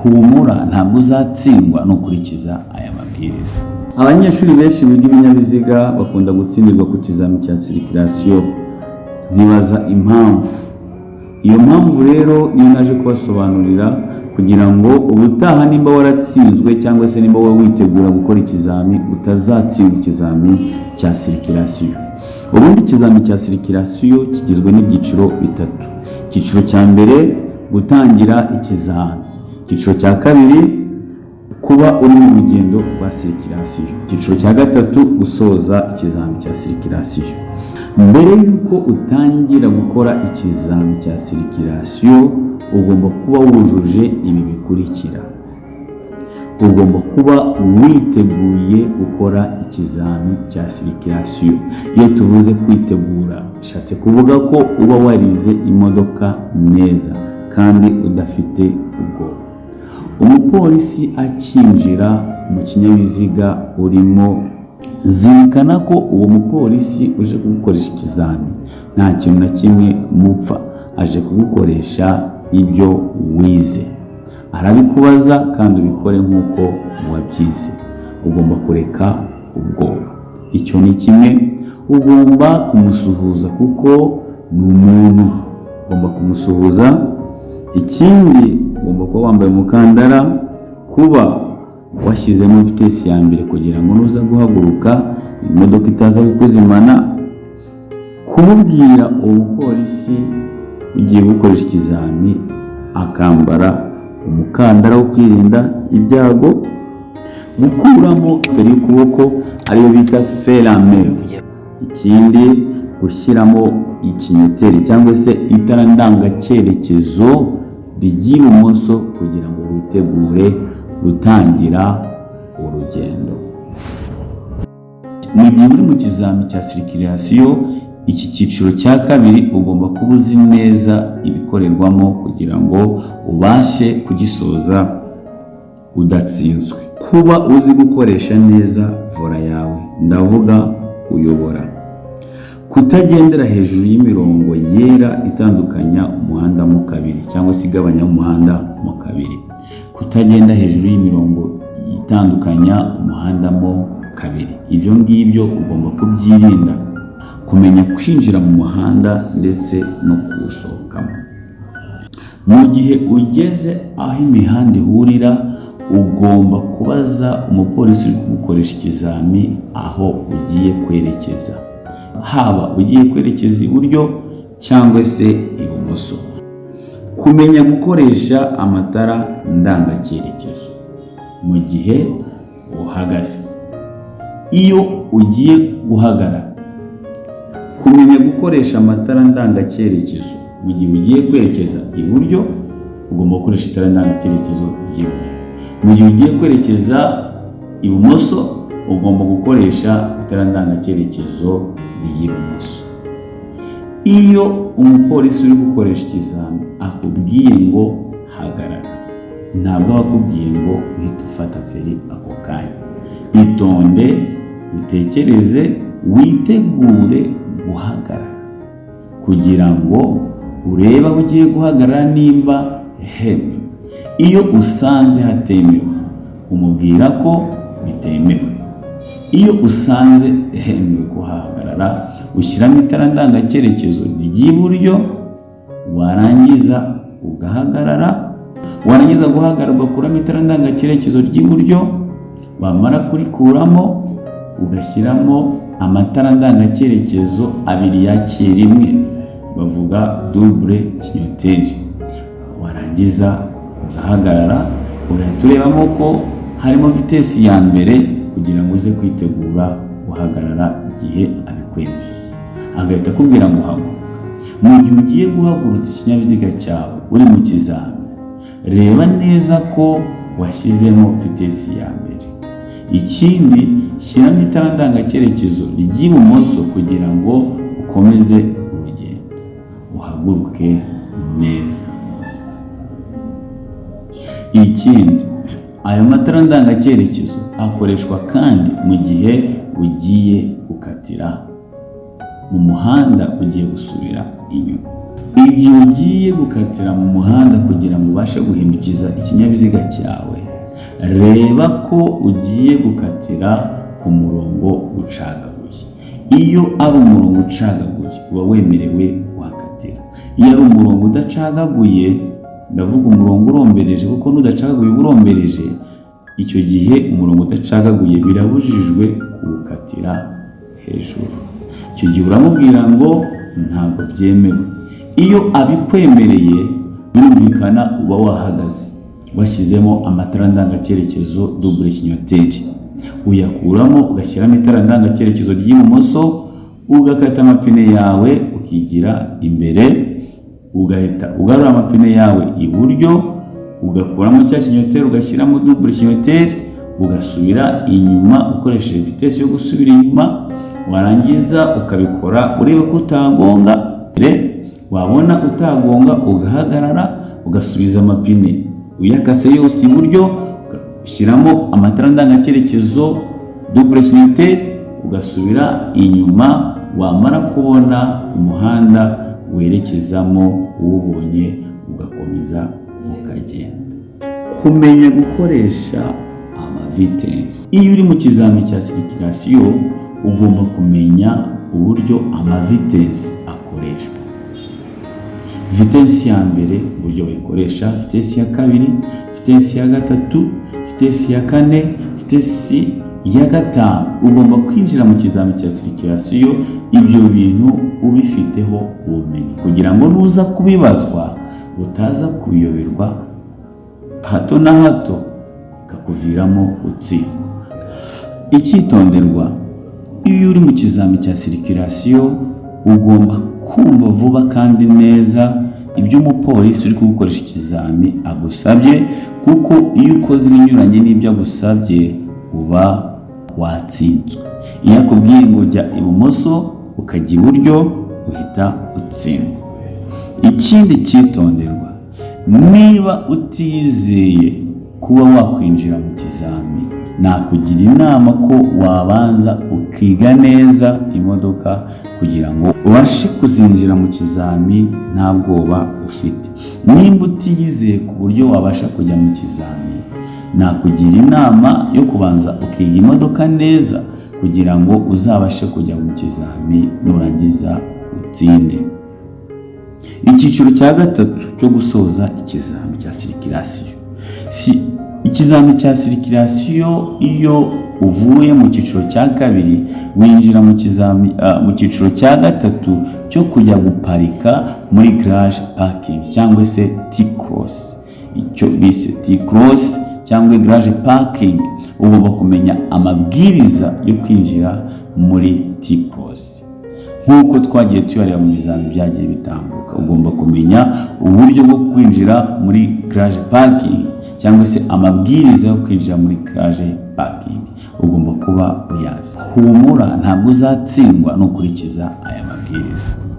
Humura, ntabwo uzatsindwa nukurikiza aya mabwiriza. Abanyeshuri benshi biga ibinyabiziga bakunda gutsindirwa ku kizami cya circulation. Nkibaza impamvu. Iyo mpamvu rero niyo naje kubasobanurira, kugira ngo ubutaha nimba waratsinzwe cyangwa se nimba wowe witegura gukora ikizami, utazatsindwa ikizami cya circulation. Ubundi ikizami cya circulation kigizwe n'ibyiciro bitatu. Icyiciro cya mbere, gutangira ikizami. Icyiciro cya kabiri, kuba uri mu rugendo rwa circulation. Icyiciro cya gatatu, gusoza ikizami cya circulation. Mbere y'uko utangira gukora ikizami cya circulation, ugomba kuba wujuje ibi bikurikira: ugomba kuba witeguye gukora ikizami cya circulation. Iyo tuvuze kwitegura, bishatse kuvuga ko uba warize imodoka neza kandi udafite ubwoba. Umupolisi akinjira mu kinyabiziga urimo, zirikana ko uwo mupolisi uje kugukoresha ikizami nta kintu na kimwe mupfa, aje kugukoresha ibyo wize. Arabikubaza kandi ubikore nk'uko wabyize. Ugomba kureka ubwoba, icyo ni kimwe. Ugomba kumusuhuza kuko ni umuntu, ugomba kumusuhuza. Ikindi, ugomba kuba wambaye umukandara, kuba washyizemo vitesse ya mbere kugira ngo nuza guhaguruka imodoka itaza kukuzimana. Kumubwira uwo mupolisi ugiye gukoresha ikizami akambara umukandara wo kwirinda ibyago. Gukuramo feri y'ukuboko, ariyo bita frein à main. Ikindi, gushyiramo ikinyoteri cyangwa se itara ndangacyerekezo ry'ibumoso kugira ngo witegure gutangira urugendo. Mu gihe uri mu kizami cya circulation, iki cyiciro cya kabiri, ugomba kuba uzi neza ibikorerwamo kugira ngo ubashe kugisoza udatsinzwe. Kuba uzi gukoresha neza volant yawe, ndavuga kuyobora, kutagendera hejuru y'imirongo yera itandukanya umuhanda mo kabiri cyangwa se igabanya umuhanda mo kabiri, kutagenda hejuru y'imirongo itandukanya umuhanda mo kabiri, ibyo ngibyo ugomba kubyirinda. Kumenya kwinjira mu muhanda ndetse no kuwusohokamo. Mu gihe ugeze aho imihanda ihurira, ugomba kubaza umupolisi uri kugukoresha ikizami aho ugiye kwerekeza, haba ugiye kwerekeza iburyo cyangwa se ibumoso. Kumenya gukoresha amatara ndangacyerekezo mu gihe uhagaze. Iyo ugiye guhagarara, kumenya gukoresha amatara ndangacyerekezo mu gihe ugiye kwerekeza iburyo, ugomba gukoresha itara ndangacyerekezo ry'iburyo. Mu gihe ugiye kwerekeza ibumoso, ugomba gukoresha itara ndangacyerekezo ry'ibumoso. Iyo umupolisi uri gukoresha ikizami akubwiye ngo "hagarara", ntabwo aba akubwiye ngo uhite ufata feri ako kanya. Itonde, utekereze, witegure guhagarara kugira ngo urebe aho ugiye guhagarara nimba hemewe. Iyo usanze hatemewe, umubwira ko bitemewe. Iyo usanze hemewe kuhahagarara, ushyiramo itara ndangacyerekezo ry'iburyo, warangiza ugahagarara. Warangiza guhagarara, ugakuramo itara ndangacyerekezo ry'iburyo. Wamara kurikuramo, ugashyiramo amatara ndangacyerekezo abiri yakira rimwe, bavuga double clignoteur. Warangiza ugahagarara, ugahita urebamo ko harimo vitesse ya mbere kugira ngo uze kwitegura guhagarara igihe abikwemereye, agahita akubwira ngo "haguruka". Mu gihe ugiye guhagurutsa ikinyabiziga cyawe uri mu kizami, reba neza ko washyizemo vitesse ya mbere. Ikindi, shyiramo itara ndangacyerekezo ry'ibumoso kugira ngo ukomeze urugendo, uhaguruke neza. Ikindi, ayo matara ndangacyerekezo akoreshwa kandi mu gihe ugiye gukatira mu muhanda, ugiye gusubira inyuma. Igihe ugiye gukatira mu muhanda kugira ngo ubashe guhindukiza ikinyabiziga cyawe, reba ko ugiye gukatira ku murongo ucagaguye. Iyo ari umurongo ucagaguye, uba wemerewe kuhakatira. Iyo ari umurongo udacagaguye, ndavuga umurongo urombereje, kuko n'udacagaguye uba urombereje, icyo gihe umurongo udacagaguye birabujijwe kuwukatira hejuru. Icyo gihe uramubwira ngo ntabwo byemewe. Iyo abikwemereye, birumvikana uba wahagaze, washyizemo amatara ndangacyerekezo double clignoteur, uyakuramo ugashyiramo itara ndangacyerekezo ry'ibumoso, ugakata amapine yawe ukigira imbere, ugahita ugarura amapine yawe iburyo, ugakuramo cya clignoteur, ugashyiramo double clignoteur, ugasubira inyuma ukoresheje vitesse yo gusubira inyuma. Warangiza ukabikora ureba ko utagonga. Wabona utagonga, ugahagarara, ugasubiza amapine uyakase yose iburyo, ugashyiramo amatara ndangacyerekezo double clignoteur, ugasubira inyuma. Wamara kubona umuhanda werekezamo uwubonye, ugakomeza ukagenda. Kumenya gukoresha amavitesi: iyo uri mu kizami cya circulation, ugomba kumenya uburyo amavitesi akoreshwa. Vitesse ya mbere uburyo bayikoresha, vitesse ya kabiri, vitesse ya gatatu, vitesse ya kane, vitesse ya gatanu. Ugomba kwinjira mu kizami cya circulation ibyo bintu ubifiteho ubumenyi, kugira ngo nuza kubibazwa utaza kubiyoberwa hato na hato, bikakuviramo gutsindwa. Icyitonderwa: iyo uri mu kizami cya circulation, ugomba kumva vuba kandi neza ibyo umupolisi uri kugukoresha ikizami agusabye, kuko iyo ukoze ibinyuranye n'ibyo agusabye uba watsinzwe. Iyo akubwiye ngo jya ibumoso ukajya iburyo, uhita utsindwa. Ikindi cyitonderwa: niba utizeye kuba wakwinjira mu kizami, nakugira inama ko wabanza ukiga neza imodoka kugira ngo ubashe kuzinjira mu kizami nta bwoba ufite. Nimba utiyizeye ku buryo wabasha kujya mu kizami, nakugira inama yo kubanza ukiga imodoka neza kugira ngo uzabashe kujya mu kizami, nurangiza utsinde. Icyiciro cya gatatu cyo gusoza ikizami cya circulation. Si ikizami cya circulation, iyo uvuye mu cyiciro cya kabiri winjira mu kizami mu cyiciro cya gatatu cyo kujya guparika muri garage parking cyangwa se T-cross, icyo bise T-cross cyangwa garage parking. Ugomba kumenya amabwiriza yo kwinjira muri T-cross nk'uko twagiye tuyareba mu bizami byagiye bitambuka. Ugomba kumenya uburyo bwo kwinjira muri garage parking cyangwa se amabwiriza yo kwinjira muri garage parking, ugomba kuba uyazi. Humura, ntabwo uzatsindwa nukurikiza aya mabwiriza.